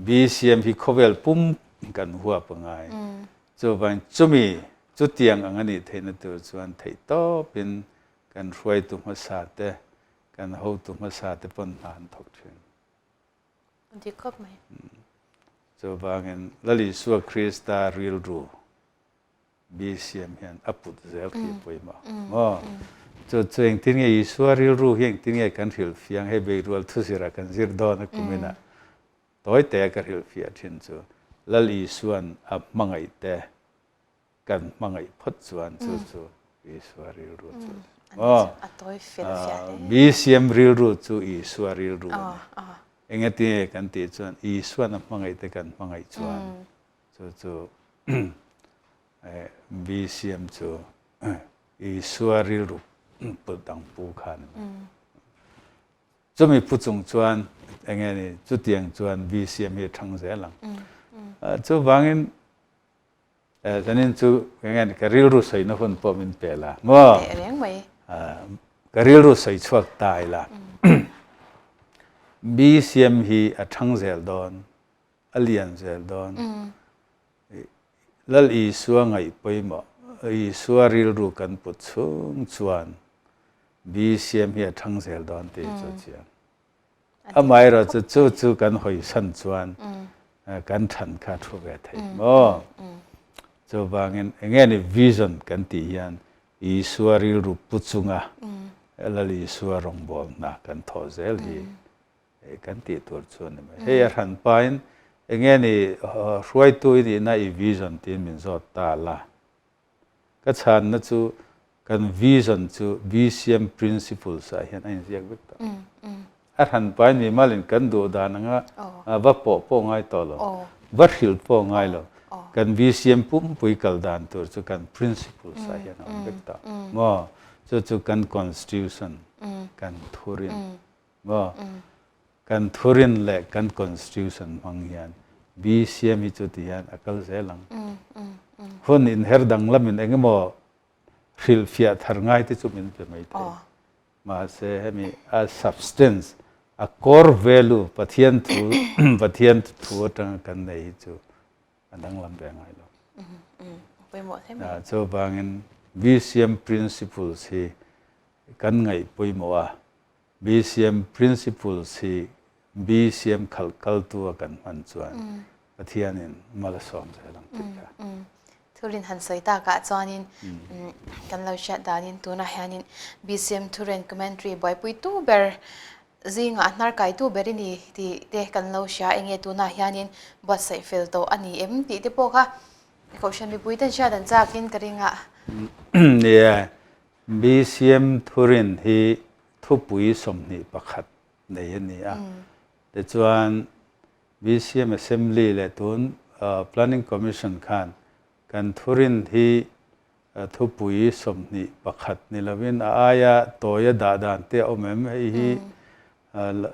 BCM hi khawvel pum kan huap a ngai. Chuvang chumi chutiang ang a nih theihna tur chuan theihtawpin kan hruaitu hmasa te, kan hotu hmasa te pawn hna an thawk thin. Dik khawp mai. Chuvangin Lal Isua Krista rilru BCM hian a put zel khi a pawimawh maw? Chu chu engtin nge Isua rilru hi engtin nge kan hrilhfiah ang? Hei Beirual thuzirah kan zir dawn a kuminah tawi te ka hrilhfiah thin chu Lal Isuan a hmangaih te kan hmangaih phawt chuan chu chu Isua rilru chu a ni maw? BCM rilru chu Isua rilru a ni. Engatinge kan tih chuan Isuan a hmangaih te kan hmangaih chuan Chu chu BCM chu Isua rilru put dang pu kha a ni mai. Chumi pu chung chuan enge ni chutiang chuan BCM hi a thang zel ang. Chuvangin zanin chu enge ni ka rilru sawina hun pawh min pe la maw? Ka rilru sawi chhuak ta ila. BCM hi a thang zel dawn. a lian zel dawn. Lal Isua ngaih pawimawh, Isua rilru kan put chhung chuan BCM hi a thang zel dawn tih chu a chiang. Amaherawh chu chu chu kan hawisan chuan kan than kha a thu ve thei maw? Chuvangin enge ni vision kan tih hian Isua rilru pu chunga Lal Isua rawngbâwl hna kan thawh zel hi Kan tih tur chu a ni mai. Hei a hran pain enge ni hruaitu i nihna i vision tiin min zawt ta la. Ka chhanna chu kan vision chu BCM principles ah hian a inziak vek tawh. A hran pai ni malin kan duh dan anga va pawh pawh ngai tawh lo, va hrilh pawh ngai lo. Kan BCM pumpui kal dan tur chu kan principles ah hian a awm vek tawh. Maw? Chu chu kan constitution, kan thurin. Maw? Kan thurin leh kan constitution hmang hian BCM hi chu ti hian a kal zel ang. Hun inher danglamin engemaw hrilhfiah thar ngai te chu min pe mai thei. Mahse hemi a substance, a core value Pathian thu Pathian thu atanga kan nei hi chu a danglam ve ngai lo. Chuvangin BCM principles hi kan ngaih pawimawh a, BCM principles hi BCM khalh kaltu a kan hman chuan Pathianin mal a sawm zel ang tih kha. Thurin han sawi takah chuanin kan lo hriat danin tunah hianin BCM Thuren commentary buaipuitu ber zingah a hnar kaitu ber i ni tih te kan lo hria enge tunah hianin buatsaih fel tawh a ni em tih te pawh kha Kohhran mipui ten hriat an chakin ka ring a. Nia, BCM Thurin hi thupui 21 nei a ni a. Tichuan, BCM Assembly leh tun Planning Commission khan kan thurin hi thupui 21 ni lovin a aia tawia dah dan te a awm em? Hei hi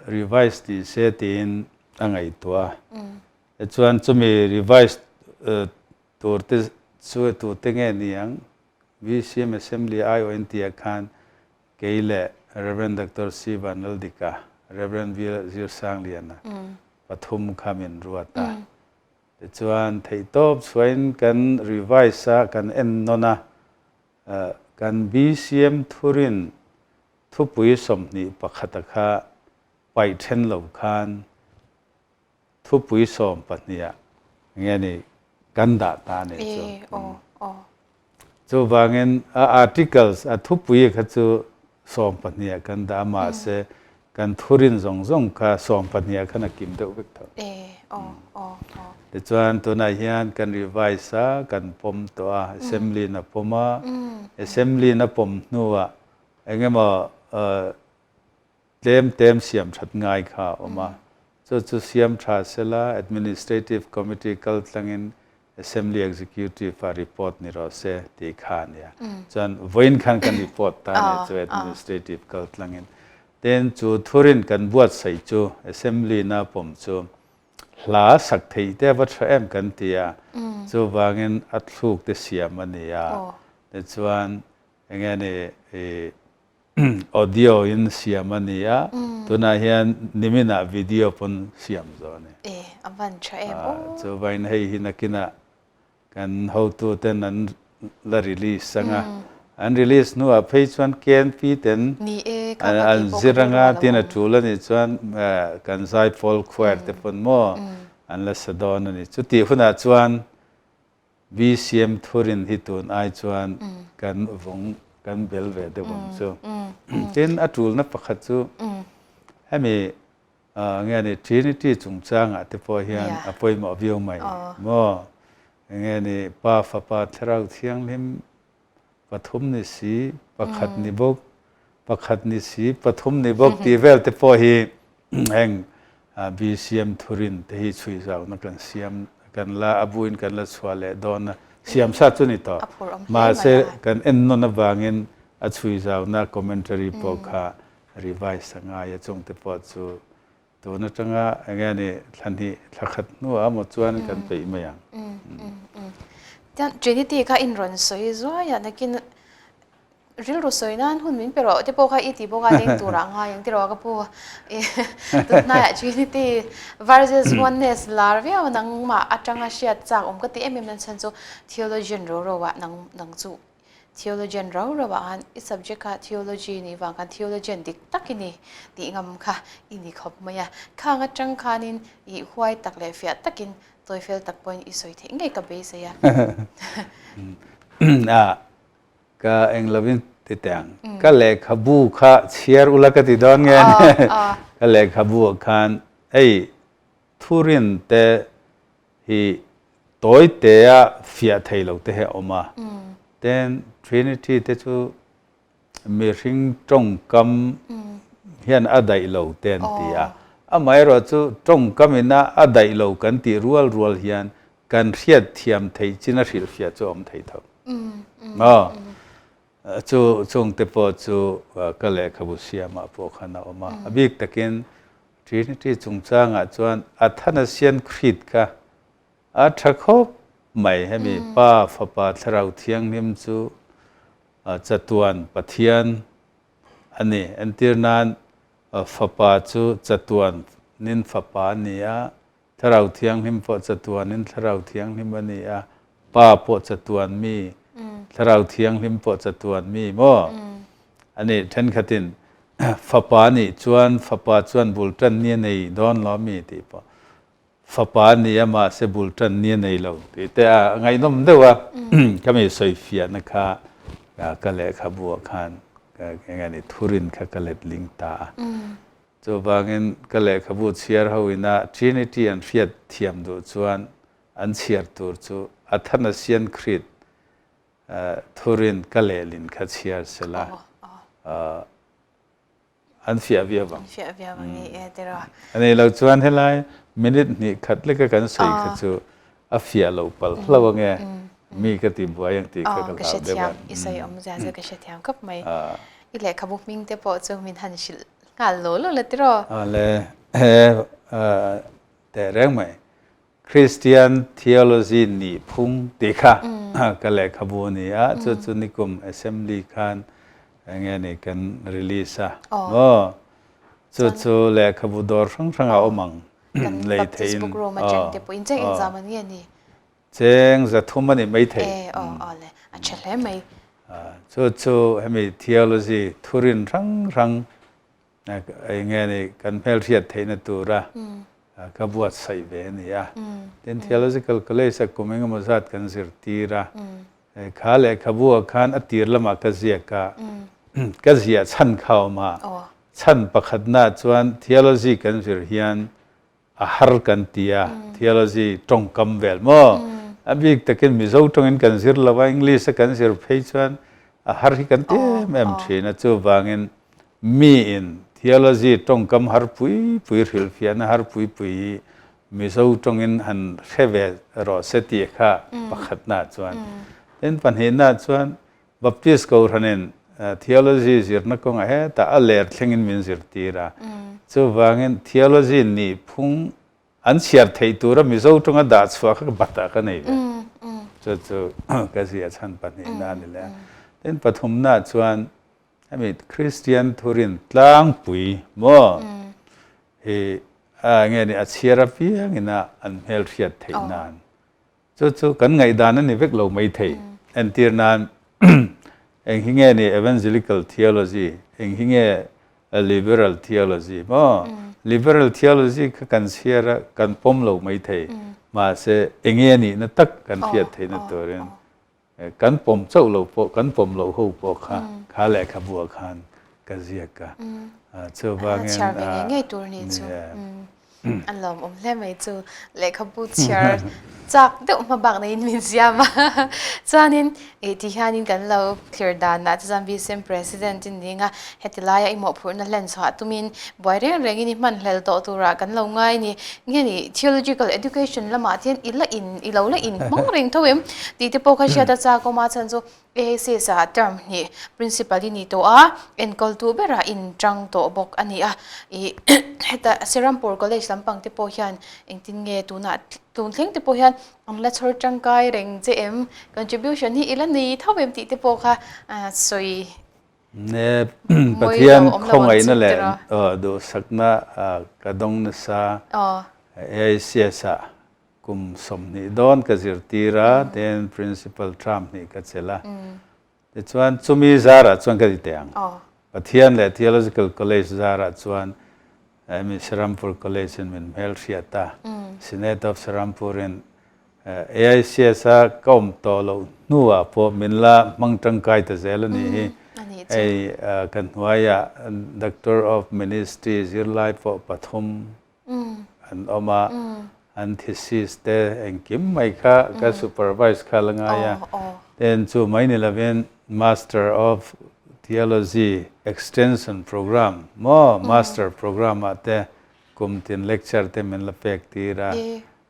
revise ni se tiin a ngaihtuah a. Tichuan, chumi revise tur te chu tute nge ni ang? BCM Assembly aiawhin tihah khan Kei leh Rev. Doctor C. Vanlaldika, Rev. V. Zirsangliana pathum kha min ruat a. Tichuan, theihtawp chhuahin kan revise a, kan en nawn a, kan BCM thurin thupui 21 kha paih then lo khan Thupui 12 ah nge ni kan dah ta nih chu. Chuvangin a articles, a thupui kha chu 12 ah kan dah a, mahse kan thurin zawng zawng kha 12 ah khan a kim deuh vek tho. Tichuan tunah hian kan revise a, kan pawm tawh a, assembly in a pawm a, assembly in a pawm hnuah engemaw Tlem tem siam that ngai kha a awm a, chu chu siam tha sela Administrative Committee kal tlangin Assembly Executive ah report ni rawh se tih kha a nia. Chuan vawiin khan kan report ta a ni chu Administrative kal tlangin. Tin, chu thurin kan buatsaih chu Assembly na pawm chu hla sak theih te a va tha em kan ti a, chuvangin a thluk te siam a ni a. Tichuan enge ni i Audio in siam a ni a, tunah hian niminah video pawn siam zawh a ni. E, a van tha em aw. Chuvain hei hi nakinah kan hotu ten an la release ang a, an release hnuah phei chuan KNP ten an zir anga tin a tul a nih chuan kan Zaipawl Choir te pawn maw an la sa dawn a ni. Chutih hunah chuan BCM thurin hi tun ai chuan kan vawng kan bel ve deuh ang chu. Tin, a tulna pakhat chu hemi nge ni Trinity chungchangah te pawh hian a pawimawh viau mai maw? Nge ni Pa, Fapa, Thlarau Thianghlim pathum ni si, pakhat ni bawk, pakhat ni si, pathum ni bawk tih vel te pawh hi heng BCM thurin te hi chhui zauna kan siam kan la a buin kan la chhuah leh dawn a, siam sa chu ni tawh. Mahse kan en nawn avangin a chhui zauna commentary pawh kha revise a ngai a, chung te pawh chu Tun atanga enge ni thla hnih thla khat hnuah emaw chuan kan peih mai ang. Tian Trinity kha in rawn sawi zuai a, nakin rilru sawi nan hun min pe rawh te pawh kha i ti bawk a leng turah ngai ang tiraw ka pu. Tunhnaiah Trinity versus Oneness lar viau a nangmah atanga hriat chak awm ka ti em em nan chhan chu theologian ro ro ah nang nang chu Theologian rau rau ah khan i subject kha theology nih vang khan theologian dik tak i ni tih ngam kha i ni khawp mai a. Khang atang khanin i huai tak leh fiah takin tawi fel tak pawhin i sawi theih ngei ka beisei a. A, ka eng lovin ti teh ang. Ka lehkhabu kha chhiar ula ka ti dawn nge ni? Ka lehkhabu ah khan hei thurin te hi tawi tea fiah thei lo te hi a awm a. Ten Trinity te chu mihring tawngkam hian a daih lo te an ti a. Amaherawh chu tawngkam ina a daih lo kan tih rual rual hian kan hriat thiam theih chin a hrilhfiah chu a awm thei tho. Maw? Chu chungte pawh chu ka lehkhabu siamah pawh khan a awm a. A bik takin Trinity chungchangah chuan Athanasian Creed kha A tha khawp mai hemi Pa, Fapa, Thlarau Thianghlim chu chatuan Pathian a ni. Entir nan Fapa chu chatuan nin Fapa a ni a, Thlarau Thianghlim pawh chatuan in Thlarau Thianghlim a ni a, Pa pawh chatuan mi, Thlarau Thianghlim pawh chatuan mi maw a ni. Thenkhatin Fapa nih chuan Fapa chuan bul tan ni a nei dawn lo mi tih pawh Fapa a ni a, mahse bul tan ni a nei lo tih te a ngaihnawm deuh a, ka mi sawi fiahna kha ka lehkhabu ah khan eng nge ni thurin kha ka let ling ta a. Chuvangin ka lehkhabu chhiar ho ina Trinity an hriat thiam duh chuan an chhiar tur chu Athanasian Creed thurin ka lehlin kha chhiar sela. An fiah viau ang. An fiah viau ang ni e tiraw. A nei lo chuan helai minute hnih khat leka kan sawi kha chu a fiah lo palh hlauh ang e, mi ka ti buai ang tih kha ka hlau deuh a. I sawi awmzia chu ka hrethiam khawp mai. I lehkhabu hming te pawh chu min han hrilh nghal law law la tiraw. Awle, he tehreng mai. Christian Theology nih phung tih kha ka lehkhabu a ni a, chu chu nikum Assembly khan enge ni kan release a maw? Chu chu lehkhabu dawr hrang hrang a awm ang lei theihin aw cheng 300 a ni maithei. Chu chu hemi theology thurin hrang hrang Enge ni kan hmelhriat theihna tura ka buatsaih ve a ni a. Tin, Theological College-a kum engemaw zat kan zirtir a. Kha lehkhabu-ah khan a tir lamah ka ziak a, ka ziah chhan kha a awm a. Chhan pakhatnaah chuan theology kan zir hian a har kan ti a, theology tawngkam vel maw? A bik takin Mizo tawngin kan zir lo a, English a kan zir phei chuan a har hi kan ti em em thin a, chuvangin miin theology tawngkam har pui pui hrilhfiahna har pui pui hi Mizo tawngin han hre ve rawh se tih kha pakhatna chuan. Tin, pahnihna chuan Baptist Kohhranin theology zirna kawngah hetah a ler thlengin min zirtir a. Chuvangin theology nihphung an chhiar theih tura Mizo tawnga dah chhuah kha batah ka nei ve. Chu chu ka ziah chhan pahnihna a ni leh a. Tin, pathumna chuan hemi Kristian thurin tlangpui maw hi nge ni a chhiar apiangina an hmelhriat theih nan. Chu chu kan ngaihdan a ni vek lo mai thei. Entir nan, eng hi nge ni Evangelical theology, eng hi nge Liberal theology maw? Liberal theology kha kan chhiar a, kan pawm lo mai thei. Mahse, eng nge nihna tak kan hriat theihna turin kan pawm chauh lo pawh, kan pawm loh ho pawh kha, kha lehkhabuah khan ka ziak a. Chuvangin, Chhiar ve ngei ngei tur ni chu. A lawmawm hle mai chu lehkhabu chhiar chak deuh hma bak neiin min siam a. Chuanin ih ti hianin kan lo thlir danah te chuan BCM President in ning a, heti laia i mawhphurhna hlen chhuah tumin buai reng rengin i hman hlel tawh turah kan lo ngai ni. Nge ni theological education lamah te hian i la in i lo la in hmang reng tho em tih te pawh kha hriat a chak awm a, chhan chu AACS ah term hnih Principal i ni tawh a, enkawltu berah in tang tawh bawk a ni a. Ih heta Serampore College lampang te pawh hian engtin nge tunah tun thleng te pawh hian an la chhawr tangkai reng che em, contribution hi i la nei tho em tih te pawh kha sawi Ne Pathian khawngaihna leh duhsakna ka dawng nasa AACS ah Kum 20 dawn ka zirtir a, tin Principal term hnih ka chelh a. Tichuan chumi zarah chuan ka ti teh ang. Pathian leh Theological College zarah chuan hemi Serampore College in min hmelhriat a. Senate of Serampore in AICS a ka awm tawh loh hnuah pawh min la hmang tangkai ta zel a nih hi. Hei ka hnuaiah Doctor of Ministry zirlai pawh pathum an awm a, an thesis te engkim mai kha ka supervise kha la ngai a. Ten chu mai ni lovin Master of Theology Extension Program maw Master Program ah te kum tin lecture te min la pek tir a.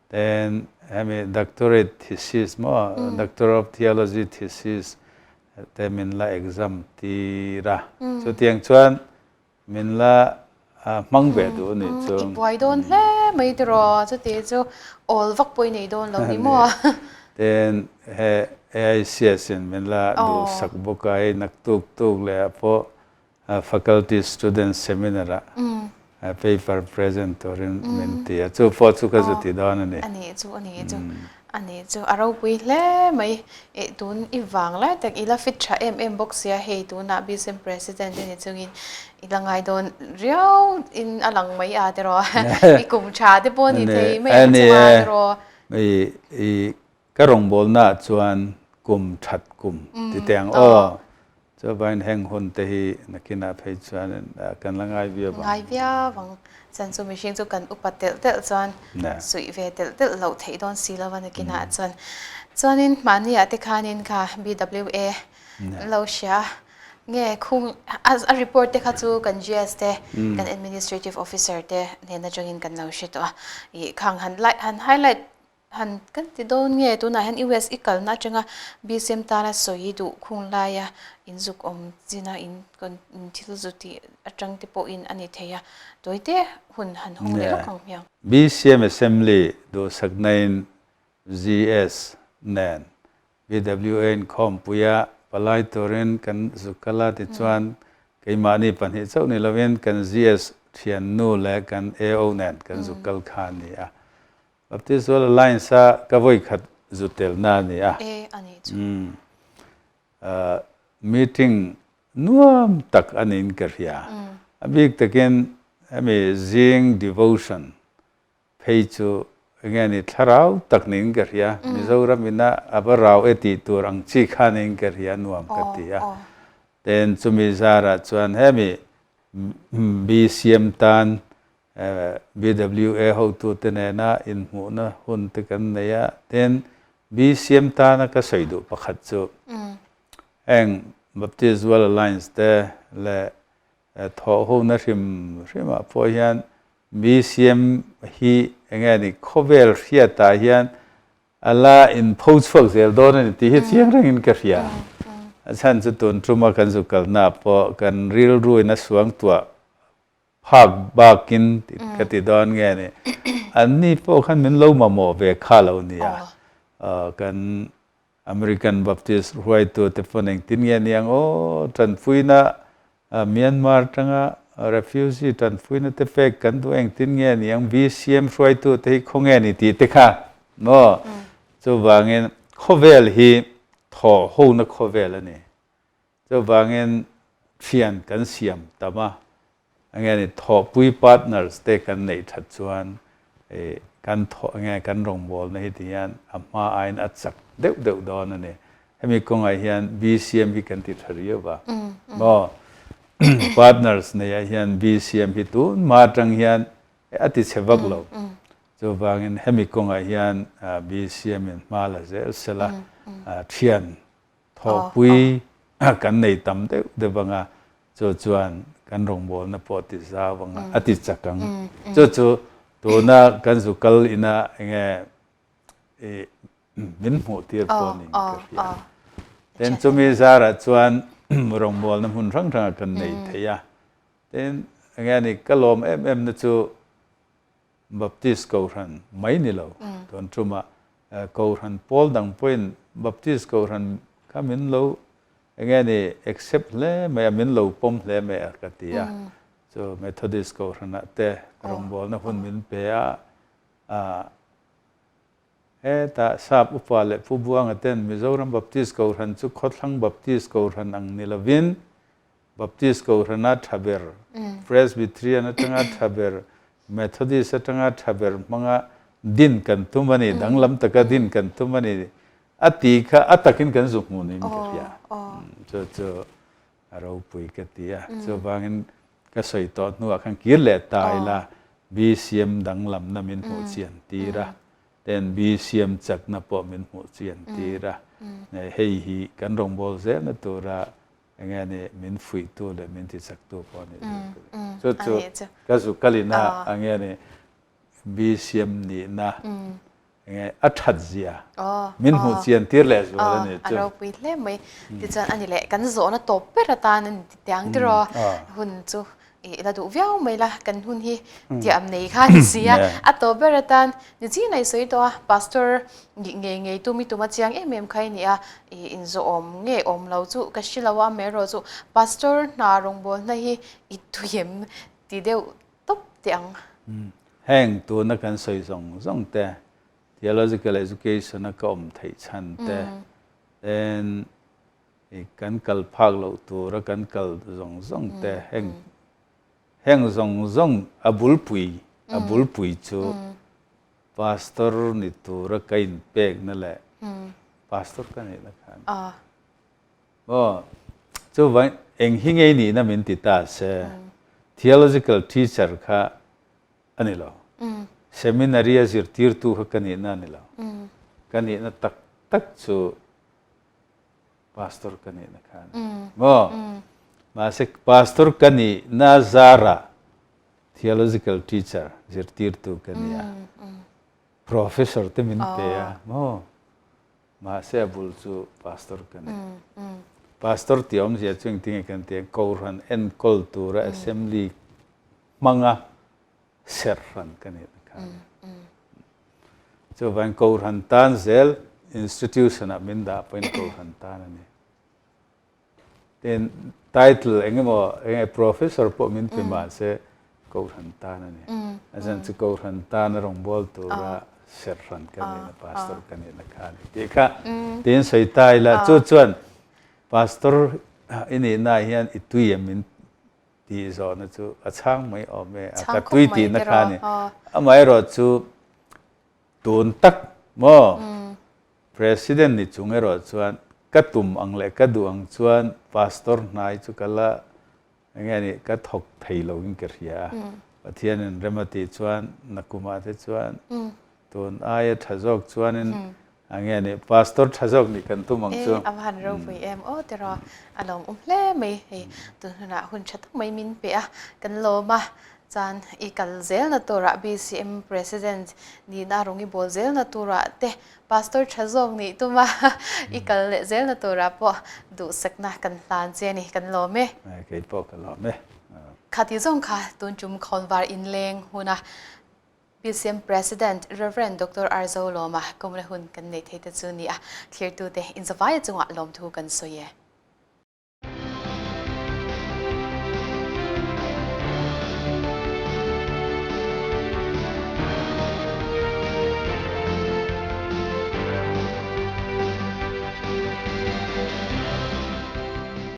Ten hemi Doctorate Thesis maw Doctor of Theology Thesis te min la exam tir a. Chutiang chuan Min la hmang ve duh a nih chu. I buai dawn hle mai tiraw, chuti chu awl vak pawh i nei dawn lo ni maw? Tin, he AICS in min la duhsak bawk a, hei naktuk tuk leh ah pawh Faculty Student Seminar ah paper present turin min ti a, chu pawh chu ka zu ti dawn a ni. A nih chu, a nih chu. A nih chu a ropui hle mai. Eh tun i vang lai tak i la fit tha em em bawk sia hei tunah BSM President te ni chungin i la ngai dawn riau in a lang mai a tiraw i kum tha te pawh ni thei mai ang chunga tiraw. I i ka rawngbawlna ah chuan kum that kum ti teh ang aw. Chuvangin heng hun te hi nakinah phei chuan kan la ngai viau vang. Ngai viau vang. Chuan chu mihring chu kan upa telh telh chuan suih ve telh telh loh theih dawn si lo a nakinah chuan. Chuanin mahniah te khanin kha BWA lo hria nge khung a report te kha chu kan GS te kan administrative officer te hnen atangin kan lo hre tawh a. Ih khang han han highlight Han kan ti dawn nge tunah hian US i kalna atanga BCM tana sawi duh khung laia in zuk awm china in thil zu tih atang te pawhin a ni thei a, tawite hun han hawng leh lawk ang hmiang. BCM Assembly duhsaknain GS nen BWA inkhawmpuia palai turin kan zuk kal a tichuan keimahni pahnih chauh ni lovin kan GS thiannu leh kan AO nen kan zuk kal kha a ni a. Baptist World Alliance a ka vawi khat zu telna a ni a. E a nih chu. Umm meeting nuam tak a niin ka hria. A bik takin hemi zing devotion phei chu enge ni thlarau tak niin ka hria. Mizoram ina a va rau e tih tur ang chi kha niin ka hria nuam ka ti a. Ten chumi zarah chuan hemi BCM tan BWA hotute nena inhmuhna hun te kan nei a, tin, BCM tana ka sawi duh pakhat chu heng Baptist World Alliance te leh thawhhona hrim hrimah pawh hian BCM hi enge ni khawvel hriatah hian a la inpho chhuak zel dawn a ni tih hi chiang rengin ka hria. A chhan chu tun tuma kan zu kalnaah pawh kan rilruin a suangtuah Phak bakin ka ti dawn nge ni. Anni pawh khan min lo mamawh ve kha lo nia. Kan American Baptist hruaitu te pawn engtin nge niang aw tanpuina Myanmar atanga refugee tanpuina te pek kan duh engtin nge niang BCM hruaitu te hi khawnge ni tih te kha maw. Chuvangin khawvel hi thawh hona khawvel a ni. Chuvangin thian kan siam tam a, enge ni thawhpui partners te kan neih that chuan kan thawh enge kan rawngbawlna hi ti hian a hma aiin a chak deuh deuh dawn a ni. Hemi kawngah hian BCM hi kan ti tha riau va maw? Partners neiah hian BCM hi tun hma atang hian a ti chhe vak lo. Chuvangin hemi kawngah hian BCM in hma la zel sela thian Thawhpui kan nei tam deuh deuh ang a, chu chuan kan rawngbawlna pawh ti zau ang a, a ti chak ang. Chu chu tuna kan zu kal ina enge i min hmuh tir pawh niin ka hria. Tin chumi zarah chuan rawngbawlna hmun hrang hrangah kan nei thei a. Tin enge ni ka lawm em em na chu Baptist Kohhran mai ni lo, tun tumah Kohhran pawl dang pawhin Baptist Kohhran kha min lo enge ni accept hle mai a, min lo pawm hle mai a ka ti a. Chu Methodist Kohhranah te rawngbawlna hun min pe a, hetah Sap Upa leh Pu Buanga ten Mizoram Baptist Kohhran chu Khawthlang Baptist Kohhran ang ni lovin Baptist Kohhrana tha ber, Presbyterian atanga tha ber, Methodist atanga tha ber hmanga din kan tum a ni, danglam taka din kan tum a ni a ti kha a takin kan zu hmu niin ka hria. Chu chu a ropui ka ti a. Chuvangin ka sawi tawh hnuah khan kir leh ta ila BCM danglamna min hmuh chian tir a, ten BCM chakna pawh min hmuh chian tir a. Hei hi kan rawngbâwl zelna tura enge ni min fuihtu leh min tichaktu pawh a nih zui ka ring. Chu chu ka zu kalin a enge ni BCM nihna enge a that zia min hmuh chian tir leh zual a nih chu. A ropui hle mai. Tichuan a ni leh kan zawhna tawp ber atan a ni tiang tiraw hun chu I la duh viau mai la, kan hun hi tiam nei kha ni si a, a tawp ber atan ni chin a i sawi tawh a, Pastor nih ngei ngei tum i tum a chiang em em kha i ni a, i inzawhawm nge awm lo chu ka hre lo a, amaherawh chu Pastor hna rawngbawlna hi i tui em ti deuh tawp teh ang. Heng tuna kan sawi zawng zawng te, Theological Education a ka awm theih chhan te, then I kan kal phak loh tura kan kal zawng zawng te heng heng zawng zawng a bulpui a bulpui chu pastor ni tura ka inpekna leh pastor ka nihna kha a ni. Maw chuvang eng hi ngei nihna min ti ta se theological teacher kha a ni lo. Seminary a zirtirtu kha ka nihna a ni lo. Ka nihna tak tak chu Pastor ka nihna kha a ni. Maw? Mahse pastor ka nihna zarah theological teacher, zirtirtu ka ni a. Professor te min pe a, maw? Mahse a bul chu pastor ka ni. Pastor tih awmzia chu engtinge kan tih ang, Kohhran enkawl tura assembly hmanga serh hran ka nih na kha a ni. Chuvangin Kohhran tan zel institution ah min dah pawhin Kohhran tan a ni. Tin, title eng emaw eng nge professor pawh min pe mah se Kohhran tan a ni. A chhan chu Kohhran tan a rawngbâwl tura serh hran ka nih na, pastor ka nih na kha a ni tih kha tiin sawi ta ila. Chu chuan pastor i nihnaah hian i tui em min Tih zawhna chu a chhang mai awm e, a ka tui tihna kha a ni. Amaherawh chu tun tak maw President ni chung erawh chuan ka tum ang leh ka duh ang chuan Pastor hnai chu ka la enge ni ka thawk thei lo in ka hria a. Pathianin rem a tih chuan nakumah te chuan Tun aia tha zawk chuanin a nge ni Pastor tha zawk nih kan tum ang chu. E, a va han ropui em aw tiraw, a lawmawm hle mai hei tun hunah hun tha tak mai min pe a, kan lawm a, chuan i kal zelna turah BCM President nihna rawng i bawl zelna turah te Pastor tha zawk nih tum a, i kal leh zelna turah pawh duhsakna kan hlan che a ni, kan lawm e. Kei pawh ka lawm e. Khati zawng kha tun tum khawnvar inleng huna BCM President Rev. Doctor Arzo Lawma kumna hun kan nei thei te chu ni a, thlirtute inzavaia chungah lawmthu kan sawi e.